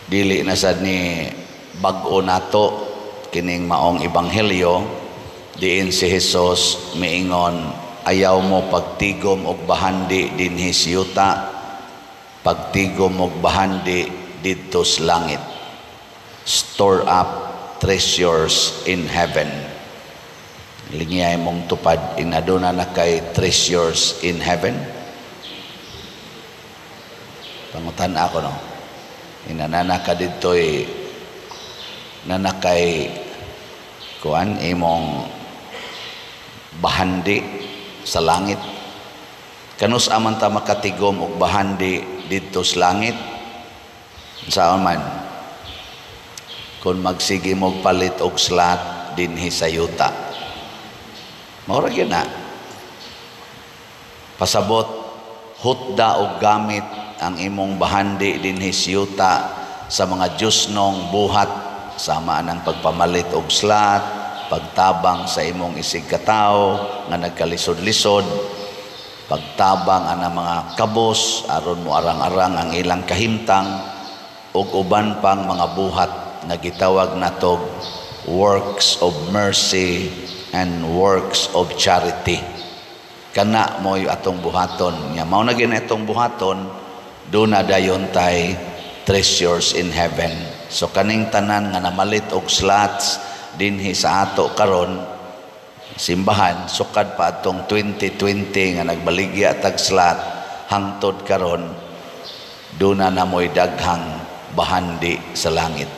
Dili na sad ni bag-o nato kining maong ebanghelyo, diin si Jesus miingon, "Ayaw mo pagtigom og bahandi dinhi sa yuta, pagtigom og bahandi didto sa langit." Store up treasures in heaven. Lingiyay mong tupad, inaduna na kay treasures in heaven? Pangutan ako, no? Inanana ka didto'y nanakay kuan imong bahandi sa langit. Kanus aman ta makatigom og bahandi didto sa langit? Saan man? Kung magsige mo palit og slot dinhi sa yuta. Mao ra gyud na. Pasabot, hutda og gamit ang imong bahandi dinhi sa yuta sa mga Diyosnong buhat, sama ng pagpamalit og slot, pagtabang sa imong isig katawo nga nagkalisod-lisod, pagtabang ang mga kabos aron mo arang-arang ang ilang kahimtang, ug uban pang mga buhat nga gitawag natog works of mercy and works of charity. Kana mo'y atong buhaton. Nya mao na gyud atong buhaton, duna dayon tay treasures in heaven. So kaning tanan nga namalit og slots dinhi sa ato karon simbahan, sukad pa atong 2020 nga nagbaligya tag slot hangtod karon, duna na mo'y daghang bahandi sa langit.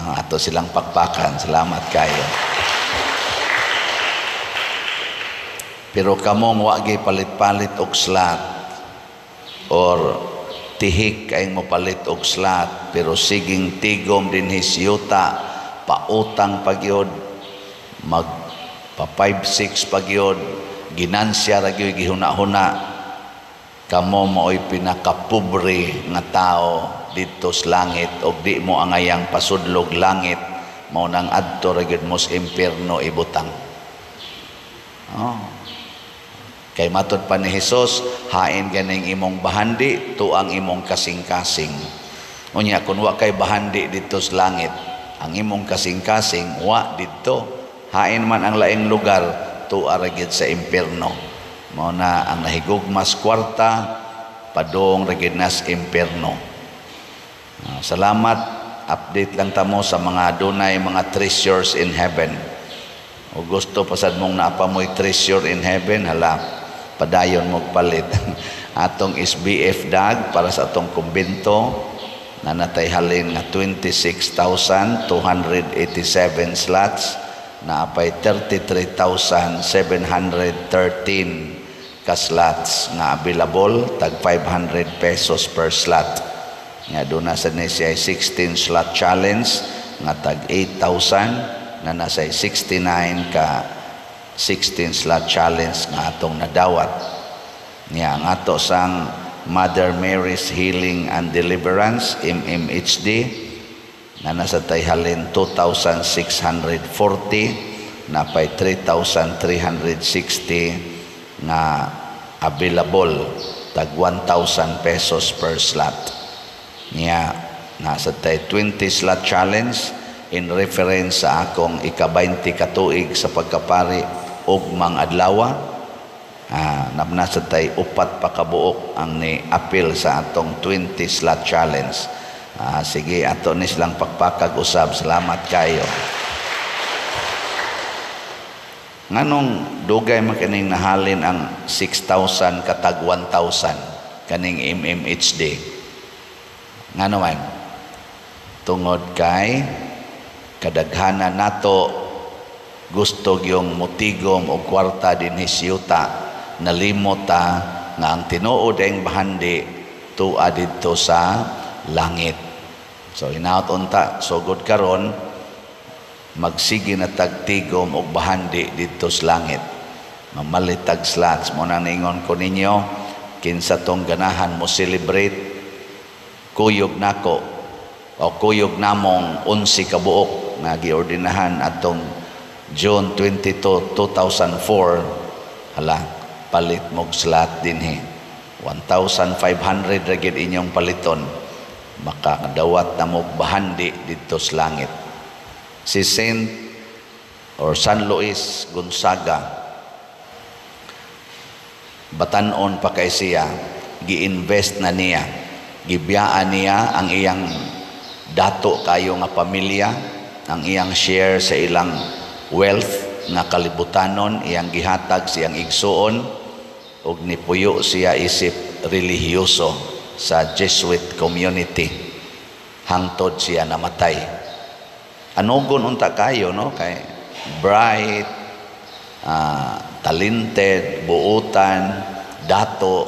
Ato silang pakpakan. Salamat kayo. Pero kamong wagi palit-palit og slot or tihik kayong mopalit og slot, pero siging tigom dinhi sa yuta, pautang pagyod, mag pa 5-6 pagyod, ginansya ra gyud gihuna-huna, kamo maoy pinakapobre nga tao didto sa langit, og di mo angayang pasudlog langit, mao nang adto ra gyud mo sa impierno ibutang. Oh. Kay matod pa ni Hesus, hain ganing imong bahandi tuang imong kasing-kasing. Unya kun wa kay bahandi didto sa langit, ang imong kasing-kasing wa didto. Hain man ang laing lugar, tua ra gyud sa impierno. Mao na ang nahigugmas kwarta, padung ra gyud nas impierno. Salamat. Update lang tamo sa mga dunay mga treasures in heaven. O gusto pasad mong naa pa mo'y treasure in heaven, hala, padayon mo palit. Atong SBF dag para sa atong kumbento, nanatay halin nga 26,287 slots, naapay 33,713 ka slots nga available, tag 500 pesos per slot. Nga doon na sa ni siya 16 slot challenge nga tag 8,000, na nasa 69 ka 16 slot challenge nga atong nadawat. Niya ang ato sang Mother Mary's Healing and Deliverance MMHD na nasa tay halin 2,640, napay 3,360 nga available, tag 1,000 pesos per slot. Niya nasa tay 20 slot challenge in reference sa akong ika-20 katuig sa pagkapari ugmang adlawa. Nasa tay upat pa kabuok ang ni apil sa atong 20 slot challenge. Sige, ato ni silang pakpakag usab. Salamat kayo. Nganong dugay man kining nahalin ang 6,000 katag 1,000 kaning MMHD? Ngano man? Tungod kay kadaghanan nato gusto gyung motigom og kwarta dinhi sa yuta, nalimot ta nga ang tinuod ang bahandi tua didto sa langit. So hinaot unta sugod karon magsige na tagtigom og bahandi didto sa langit. Mamalit tag slots. Mo nang ningon ko ninyo, kinsa tong ganahan mo celebrate, kuyog nako o kuyog namong 11 ka buok nga giordinahan atong June 22, 2004, hala, palit mog slot dinhi. 1,500 ra gyud inyong paliton. Makadawat na mo bahandi didto sa langit. Si Saint or San Luis Gonzaga, batanon pa kay siya, gi-invest na niya, gibiyaan niya ang iyang dato kayo nga pamilya, ang iyang share sa ilang wealth nga kalibutanon, iyang gihatag siyang igsuon ug nipuyo siya isip relihiyoso sa Jesuit community hangtod siya namatay. Anugon unta kayo, no? Kay bright, talented, buutan, dato,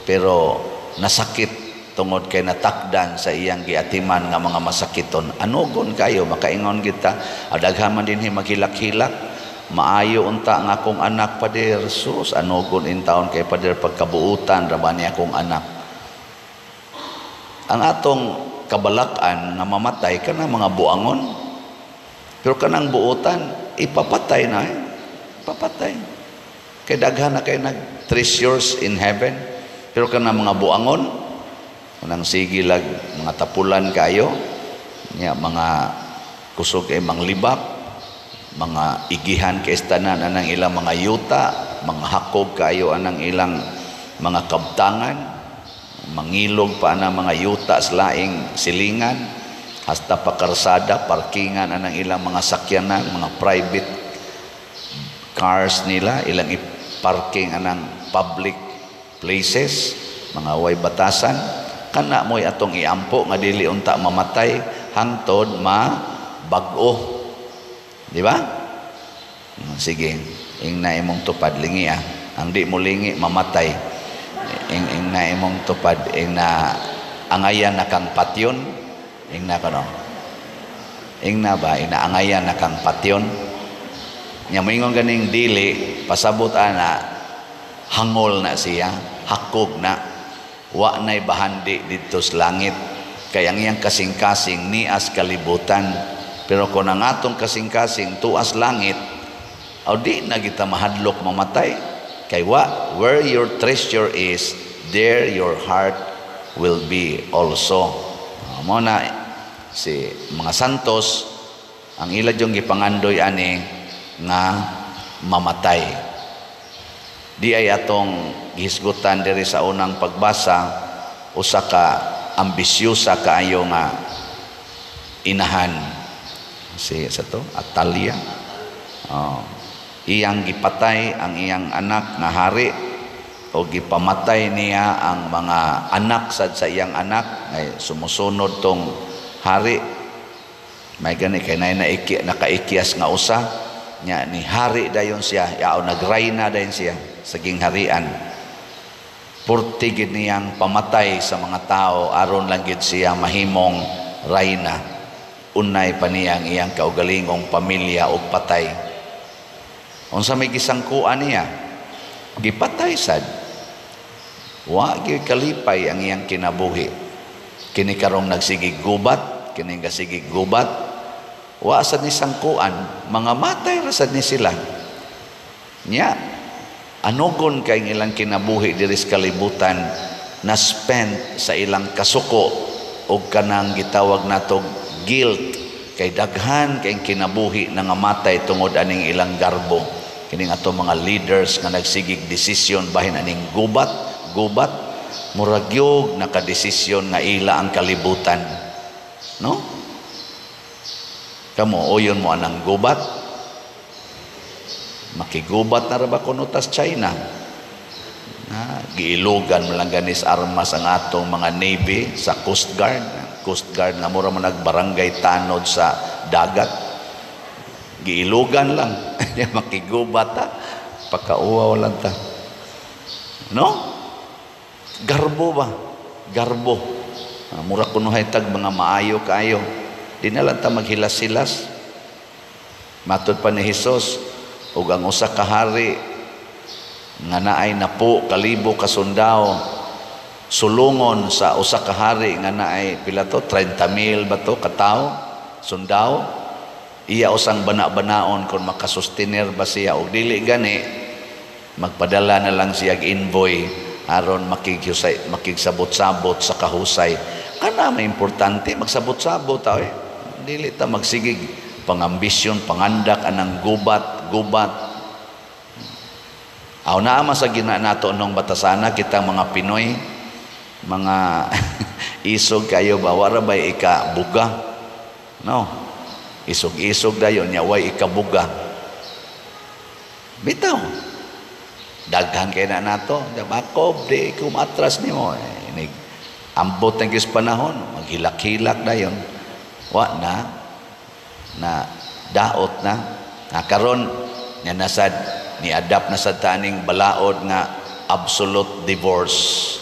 pero nasakit tungod kay natakdan sa iyang giatiman nga mga masakiton. Anugon kayo, makaingon kita, daghan man dinhi maghilak-hilak, maayo unta nga akong anak, pader. Sus, anugon in taon kay pader, pagkabuutan ra ba niya akong anak. Ang atong kabalak-an nga mamatay kanang mga buangon, pero kanang buutan ipapatay na eh. Papatay kay daghan na kay nag treasures in heaven. Pero kanang mga buangon, kanang sige lag mga tapulan kayo nya, mga kusog kay manglibak, mga igihan kay tanan anang ilang mga yuta, mga hakog kayo anang ilang mga kabtangan, mangilog pa anang mga yuta sa laing silingan, hasta pa karsada, parkingan anang ilang mga sakyanan, mga private cars nila, ilang i-parking anang public places, mga way batasan. Kana mo'y atong iampo nga dili unta mamatay hangtod ma bag-o. Di ba? Sige, ing na imong tupad, lingi ah. Ang di mo lingi, mamatay. Ing na imong tupad, ing na angayan na kang patyon, ing na kano. Ing na ba, ing na angayan na kang patyon. Nya moingon ganing dili, pasabot ana, hangol na siya, hakog na. Wa na'y bahandi didto sa langit. Kay ang iyang kasing-kasing nias kalibutan. Pero kung ang atong kasing-kasing tuas langit, aw di na kita mahadlok mamatay. Kay wa, where your treasure is, there your heart will be also. Mo na si mga santos, ang ila yung gipangandoy ani nga mamatay. Di ay atong gihisgutan diri sa unang pagbasa, usa ka ambisyosa kaayo nga inahan, si sa to Atalia. Oh, iyang gipatay ang iyang anak nga hari o gipamatay niya ang mga anak sad sa iyang anak ay sumusunod tong hari. May gani kay nay naiki nakaikyas nga usa nya ni hari dayon siya, yaw nagrayna dayon siya sa gingharian. Purti gid niyang pamatay sa mga tao aron lang gid siya mahimong rayna. Unay pa niya ang iyang kaugalingong pamilya og patay. Unsa may gisangkuan niya? Gipatay sad. Wa gyud kalipay ang iyang kinabuhi. Kini karong nagsigig gubat, kini gasigig gubat, wa sad ni sangkuan, mga matay ra sad ni sila. Nya anugon kay ilang kinabuhi diri sa kalibutan na spend sa ilang kasuko og kanang gitawag natog guilt, kay daghan kay kinabuhi na nga matay tungod aning ilang garbo. Kining ato mga leaders nga nagsigig desisyon bahin aning gubat, gubat, murag yog nakadesisyon nga ila ang kalibutan. No? Kamo uyon mo anang gubat? Makigubat na ra ba kuno tas China? Na giilugan man lang ganis armas ang atong mga Navy sa Coast Guard. Coast Guard nga mura man nagbarangay tanod sa dagat. Giilugan lang. Makigubat ta. Pakauwaw lang ta. No? Garbo ba? Garbo. Mura kunuhay tag mga maayo kaayo. Di na lang ta maghilas-hilas. Matod pa ni Hesus, ug ang usa ka hari nga naay napo kalibo ka sundao sulungon sa usa ka hari nga naay pila to, 30,000 ba to katawo sundao, iya usang bana-banaon kung makasustiner ba siya og dili gani magpadala na lang siya og envoy aron makigsabot-sabot sa kahusay. Kana may importante, magsabot-sabot ta eh. Dili ta magsigig pangambisyon, pangandak anang gubat, gubat. Aw naa man sa gina nato nung batasana kita mga Pinoy, mga isog kayo ba, wara bay ikabuga? No. Isog-isog dayon nya way ikabuga. Bitaw. Daghan kay na nato, Jacob, di ko matras nimo. Eh, ambot na gis panahon, maghilak-hilak dayon. Wa na na daot na. Na karon nya nasad ni adapt na sad taning balaod nga absolute divorce.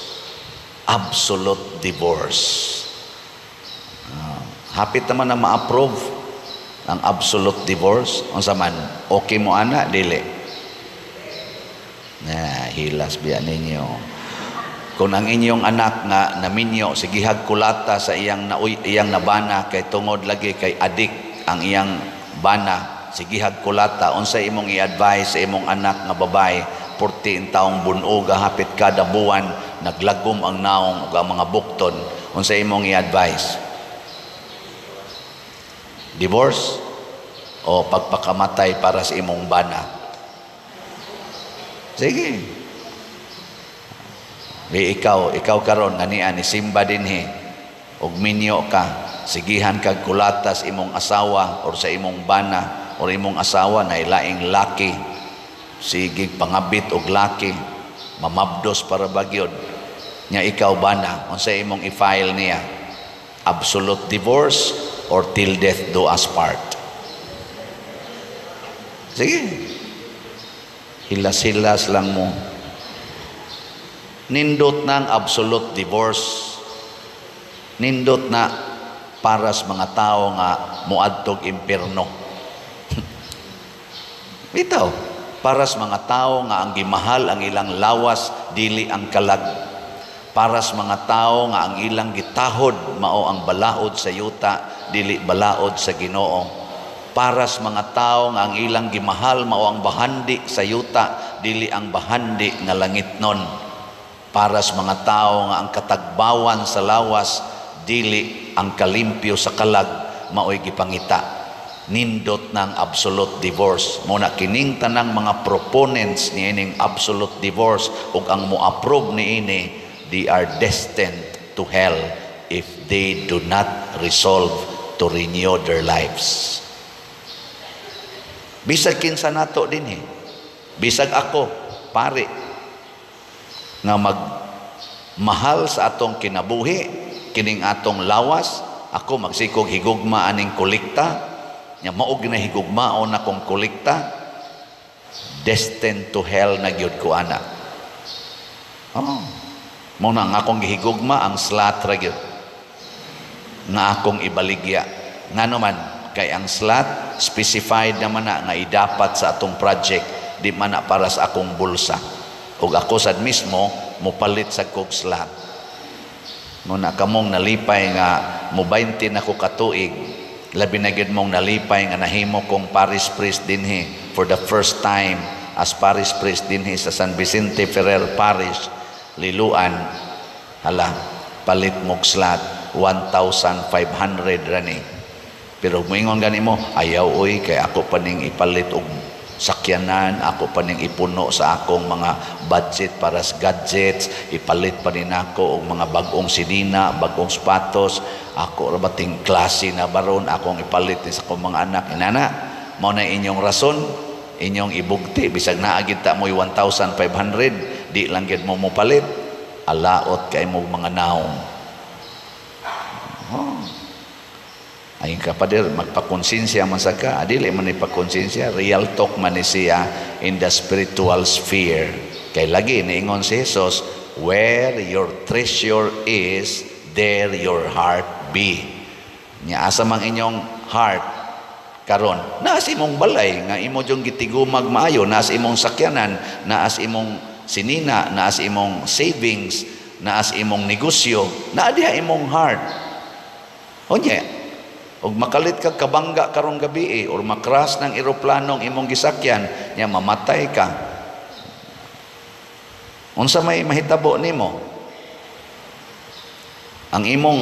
Absolute divorce. Hapit naman na ma-approve ang absolute divorce. Unsa man, okay mo ana dili? Na hilas biya ninyo. Kung ang inyong anak nga naminyo sigihag kulata sa iyang na iyang nabana kay tungod lagi kay adik ang iyang bana, sigihag kulata, unsa imong i-advise sa imong anak nga babae? 14 taong bunoga, hapit kada buwan naglagom ang naong ug ang mga bukton, unsa imong i-advise? Divorce o pagpakamatay para sa imong bana? Sige. Di ikaw, ikaw karon nga niya ni simba dinhi ug minyo ka, sigihan kag kulata sa imong asawa or sa imong bana or imong asawa na ilaing laki, sige pangabit og laki, mamabdos para bagyod nya. Ikaw bana, unsa imong i-file niya? Absolute divorce or till death do us part? Sige, hilas-hilas lang mo. Nindot na ang absolute divorce, nindot na para sa mga tao nga muadtog impierno. Bitaw, para sa mga tao nga ang gimahal ang ilang lawas, dili ang kalag. Para sa mga tao nga ang ilang gitahod mao ang balaod sa yuta, dili balaod sa Ginoo. Para sa mga tao nga ang ilang gimahal mao ang bahandi sa yuta, dili ang bahandi nga langitnon. Para sa mga tao nga ang katagbawan sa lawas, dili ang kalimpyo sa kalag maoy gipangita. Nindot ng absolute divorce. Mo na kining tanang mga proponents ni ining absolute divorce ug ang mo-approve niini, they are destined to hell if they do not resolve to renew their lives. Bisag kinsa nato dinhi, bisag ako, pare, nga magmahal sa atong kinabuhi, kining atong lawas, ako magsikog higugma aning kolekta, nya mao na higugmaon akong kolekta, destined to hell na gyud ko ana. Oh. Mao na ang akong gihigugma ang slot ra gyud nga akong ibaligya. Ngano man, kay ang slot specified naman na nga idapat sa atong project, di man na para sa akong bulsa. Ug ako sad mismo mopalit sa kog slot. Mo na kamong nalipay nga mo 20 na ko katuig, labi na gyud mong nalipay nga nahimo kong parish priest dinhi for the first time as parish priest dinhi sa San Vicente Ferrer Parish, Liloan. Hala, palit mog slot, 1,500 rani. Pero moingon gani mo, "Ayaw oy, kay ako pa ning ipalit og sakyanan, ako pa ning ipuno sa akong mga budget para sa gadgets, ipalit pa nin ako og mga bag-ong sinina, bagong sapatos, ako ra bating klase na baron, akong ipalit ni sa akong mga anak." Inana, mao na inyong rason, inyong ibugti, bisag naa gid ta mo'y 1,500, di lang gid mo mopalit, alaot kay mo mga naong. Oh. Ayon ka, pader, magpakonsensya man sa ka. Dili man ni pagkonsensya, real talk man ni siya in the spiritual sphere. Kay lagi niingon si Jesus, "Where your treasure is, there your heart be." Nya asa mang inyong heart karon? Naas imong balay nga imo jung gitigumag maayo, naas imong sakyanan, naas imong sinina, naas imong savings, naas imong negosyo, naa diha imong heart. Unya, ug makalit kag kabangga karong gabi eh, or makras ng eroplano ang imong gisakyan, nya mamatay ka. Unsa may mahitabo nimo? Ang imong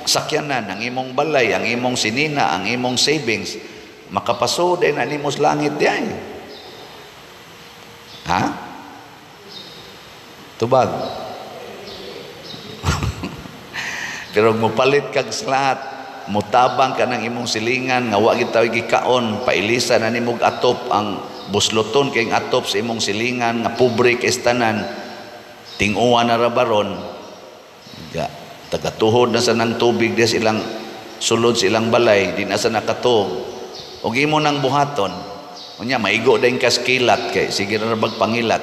sakyanan, ang imong balay, ang imong sinina, ang imong savings, makapaso din na nimo sa langit diay? Ha? Tubag. Pero mopalit kag slot, mutabang ka ng imong silingan nga wa gid taw gikaon, pailisa na nimog atop ang busloton kay atop sa imong silingan nga pobre kay tanan, tinguan na ra baron, ga tagatuhod na sa nang tubig diha silang sulod sa ilang balay, di na sa nakatuog og imo nang buhaton. Unya maigo dayon kas kilat kay sige ra bag pangilat,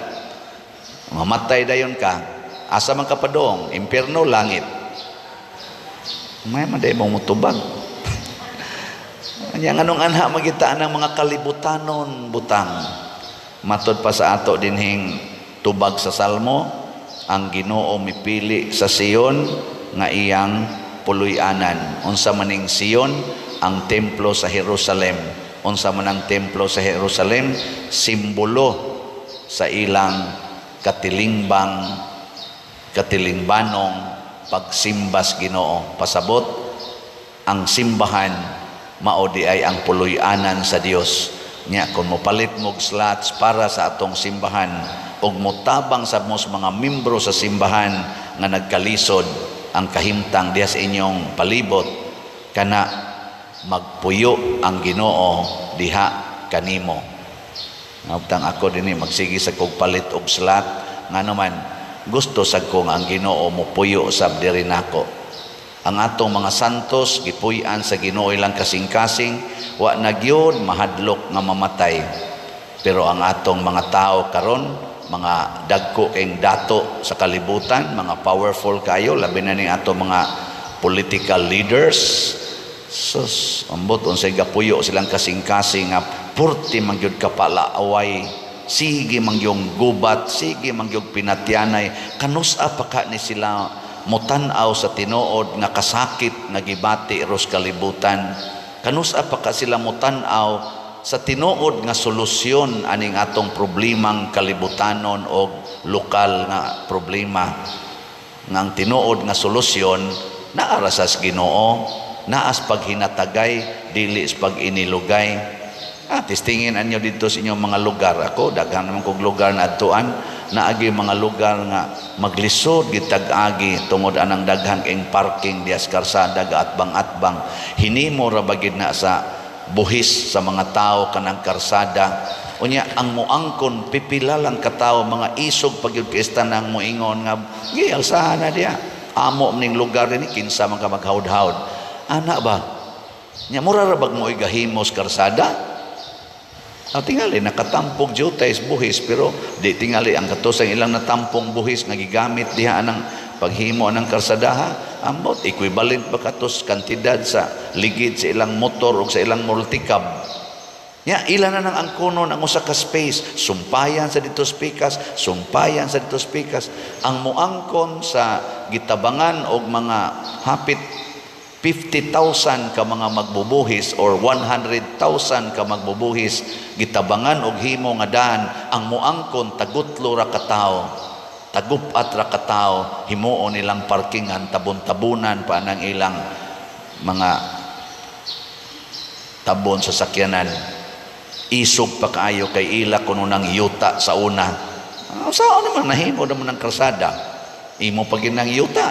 mamatay dayon ka, asa man ka padong? Impierno, langit? May maday mong mutubag. Anya nganong anha magitaan ang mga kalibutanon butang. Matod pa sa ato dinhing tubag sa Salmo, ang Ginoo mipili sa Sion nga iyang puloy-anan. Unsa maning Sion? Ang templo sa Jerusalem. Unsa man ang templo sa Jerusalem? Simbolo sa ilang katilingbanong pagsimbas Ginoo. Pasabot, ang simbahan mao di ay ang puloy-anan sa Dios. Nya kung mopalit mo og slots para sa atong simbahan ug motabang sa mos mga membro sa simbahan nga nagkalisod ang kahimtang diha sa inyong palibot, kana magpuyo ang Ginoo diha kanimo. Ngabtang ako dinhi magsige sa kog palit og slot, ngano man gusto sad ko nga ang Ginoo mopuyo sab diri nako. Ang atong mga santos gipuy-an sa Ginoo ilang kasing-kasing, wa na gyud mahadlok nga mamatay. Pero ang atong mga tao karon, mga dagko kayong dato sa kalibutan, mga powerful kayo, labi na ning atong mga political leaders, sus, ambot unsay gapuyo silang kasing-kasing nga purti man gyud kapalaaway, sige man gyud gubat, sige man gyud pinatyanay, kanus-a pa ka ni sila motan-aw sa tinuod nga kasakit nga gibati ros kalibutan? Kanus-a pa ka sila motan-aw sa tinuod nga solusyon aning atong problemang kalibutanon o lokal nga problema? Nga ang tinuod nga solusyon naa ra sa Ginoo, naas paghinatagay, dili sa pag-inilugay. Testingin anyo dito sa inyong mga lugar. Ako, daghan naman kog lugar na adtuan, naagi mga lugar nga maglisod gitag-agi tungod anang daghan kayong parking dias karsada gaatbang-atbang. Hinimo ra ba gid na sa buhis sa mga tao kanang karsada. Unya ang moangkon pipila lang katawo, mga isog pag gyud kay tanang moingon nga gialsahan na diha. Amo ning lugar dinhi, kinsa man ka maghawd-hawd. Ana ba? Nya mura ra bag mo igahimos karsada? Tingali nakatampog jutay buhis, pero di tingali ang katusang ilang natampong buhis nga gigamit diha anang paghimo anang karsadaha, ambot equivalent ba katos kantidad sa ligid sa ilang motor o sa ilang multicab. Nya ila na nang angkonon ang usa ka space, sumpayan sa dito pikas, sumpayan sa dito pikas. Ang moangkon sa gitabangan og mga hapit 50,000 ka mga magbubuhis or 100,000 ka magbubuhis, gitabangan og himo nga daan, ang moangkon tagutlo ra ka tawo, tagupat ra ka tawo, himuon nilang parkingan, tabon-tabunan pa nang ilang mga tabon sa sakyanan. Isog pa kaayo kay ila kuno nang yuta sa una. Saan naman nahimo naman ang karsada? Imo pa ginang yuta.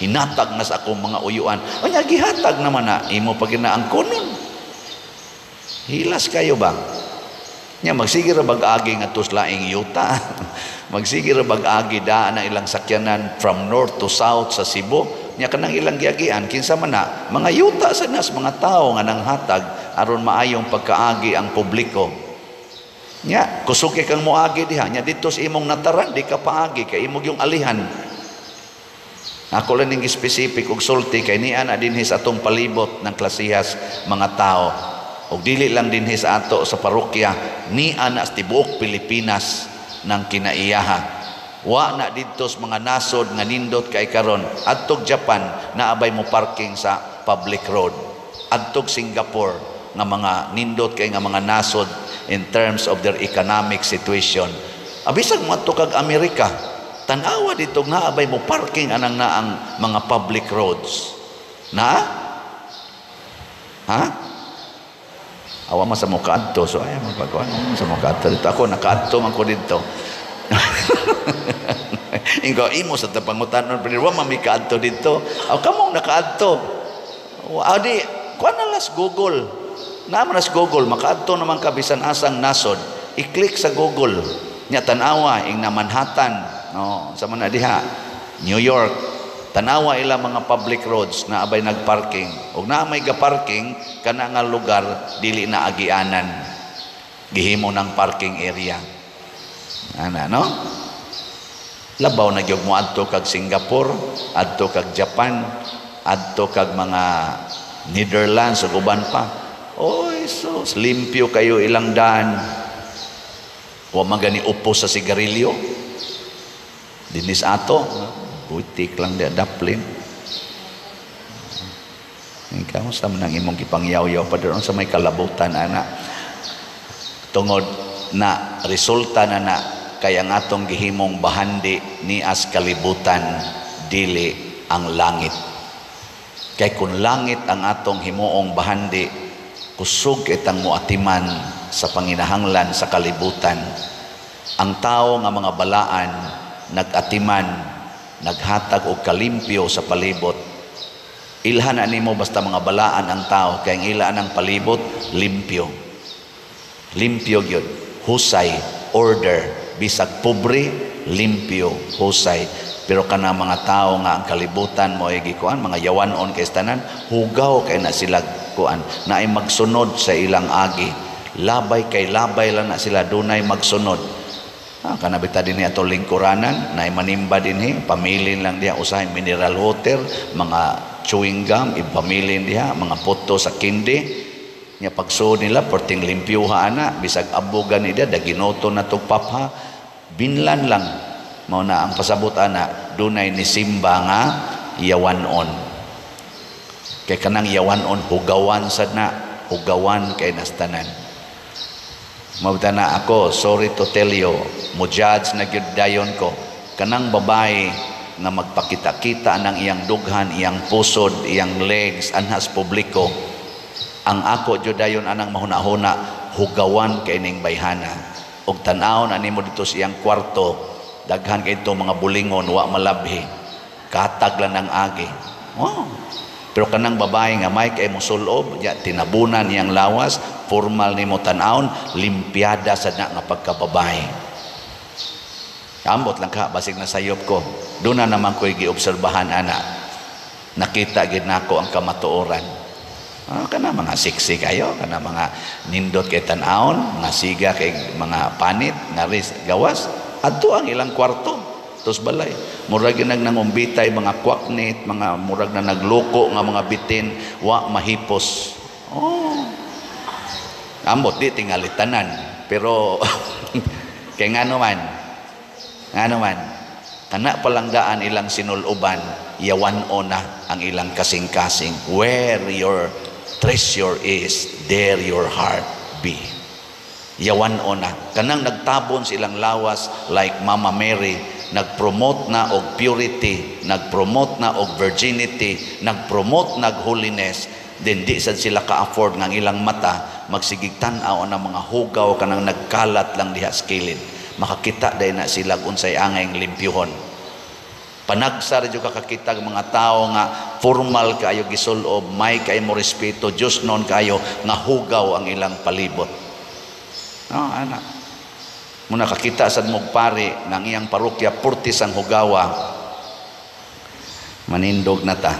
Hinatag na sa akong mga uyuan. Unya gihatag naman na imo pa ginaangkonon. Hilas kayo ba? Nya magsige ra bag-agi nga tos laing yuta. Magsige ra bag-agi daan ang ilang sakyanan from north to south sa Cebu. Nya kanang ilang giagian kinsa man na mga yuta sa nas mga tawo nga nanghatag aron maayong pagkaagi ang publiko. Nya kusog kay kang moagi diha, nya didto sa imong nataran di ka paagi kay imong yung alihan. Ako lang ning specific og sulti kay niya na dinhi sa atong palibot ng klasihas mga tao. Og dili lang dinhi sa ato sa parokya, niya na sa tibuok Pilipinas ng kinaiyaha. Wa na didto sa mga nasod nga nindot kay karon. Adtog Japan naabay mo parking sa public road. Adtog Singapore nga mga nindot kay nga mga nasod in terms of their economic situation. Abisag moadto kag Amerika, tan-awa dito nga abay mo parking anang naang mga public roads. Na? Ha? Awa man sa mo kaadto, so ay mo pagkuan sa mo kaadto dito. Ako nakaadto man ko dito. Ingo imo sa pangutan-on, pero wa man mi kaadto dito. Aw, kamong nakaadto. Adi kuan na las Google. Naa man nas Google, makaadto naman ka bisan asang nasod. I-click sa Google. Nya tan-awa ing na Manhattan, no, sa man na diha, New York. Tanawa ila mga public roads na abay nagparking. Ug naa may ga-parking, kana nga lugar dili na agianan. Gihimo ng parking area. Ana, no? Labaw na gyud mo adto kag Singapore, adto kag Japan, adto kag mga Netherlands ug uban pa. Oy, so limpyo kayo ilang daan. Wa man gani upos sa sigarilyo. Dinis ato, butik lang di daplin. Ikaw sa man ang imong gipangyaw-yaw pa doon sa may kalabutan ana. Tungod na resulta na na kay ang atong gihimong bahandi ni as kalibutan, dili ang langit. Kay kung langit ang atong himuong bahandi, kusog itang muatiman sa panginahanglan sa kalibutan. Ang tao nga mga balaan nag-atiman, naghatag og kalimpyo sa palibot. Ilhan na nimo basta mga balaan ang tao kay ang ila ang palibot limpyo. Limpyo gyud, husay, order, bisag pobre, limpyo, husay. Pero kana mga tao nga ang kalibutan mo ay gikuan, mga yawanon kay tanan, hugaw kay na sila kuan, na ay magsunod sa ilang agi. Labay kay labay lang na sila, dunay magsunod. Ah, kana bita dinhi ato lingkuranan, na manimba dinhi, pamilin lang diha usahay mineral water, mga chewing gum, ipamilin diha, mga poto sa kindi. Nya pagsuod nila, perting limpyuha ana, bisag abogan ni diha, daginoto na tog papha, binlan lang. Mao na ang pasabot ana, dunay ni simba nga yawanon. Kay kanang yawanon, hugawan sad na, hugawan kay nastanan. Mabta na ako, sorry to tell you, mo judge na gyud dayon ko. Kanang babae nga magpakita-kita ng iyang dughan, iyang pusod, iyang legs, anhas publiko. Ang ako jud dayon anang mahuna-huna, hugawan kay ning bayhana. Og tan-awon ani mo dito sa iyang kwarto, daghan kay ito mga bulingon, wa malabhi. Katag lang ang agi. Wow. Pero kanang babae nga may kay musulob, ya, tinabunan niyang lawas, formal nimo tan-awon, limpiada sa na nga pagkababae. Ambot lang ka, basig na sayop ko. Doon na naman ko'y giobserbahan, ana. Nakita gid nako ang kamatuoran. Ah, kana mga siksi kayo, kana mga nindot kay tan-awon, mga siga kay mga panit, nga ris, gawas. Adto ang ilang kwarto. Tos balay. Murag nag nangumbitay mga kwaknit, mga murag na nagloko nga mga bitin, wa mahipos. Oh. Ambot di tingali tanan, pero kay ngano man kana palang daan ilang sinuloban, yawan-o na ang ilang kasing-kasing. Where your treasure is, there your heart be. Yawan-o na. Kanang nagtabon silang lawas like Mama Mary, nagpromote na og purity, nagpromote na og virginity, nagpromote na og holiness, then di sad sila ka-afford ng ilang mata magsigig tan-aw na mga hugaw kanang nagkalat lang diha sa kilid. Makakita day na sila unsay angay limpyuhon. Panagsa ra jud kakakita ang mga tao nga formal kaayo gisulob, may kay mo respeto, Dios non kayo nga hugaw ang ilang palibot. No, ana. Muna kakita sad mog pare nga ang iyang parokya purtis ang hugawa. Manindog na ta.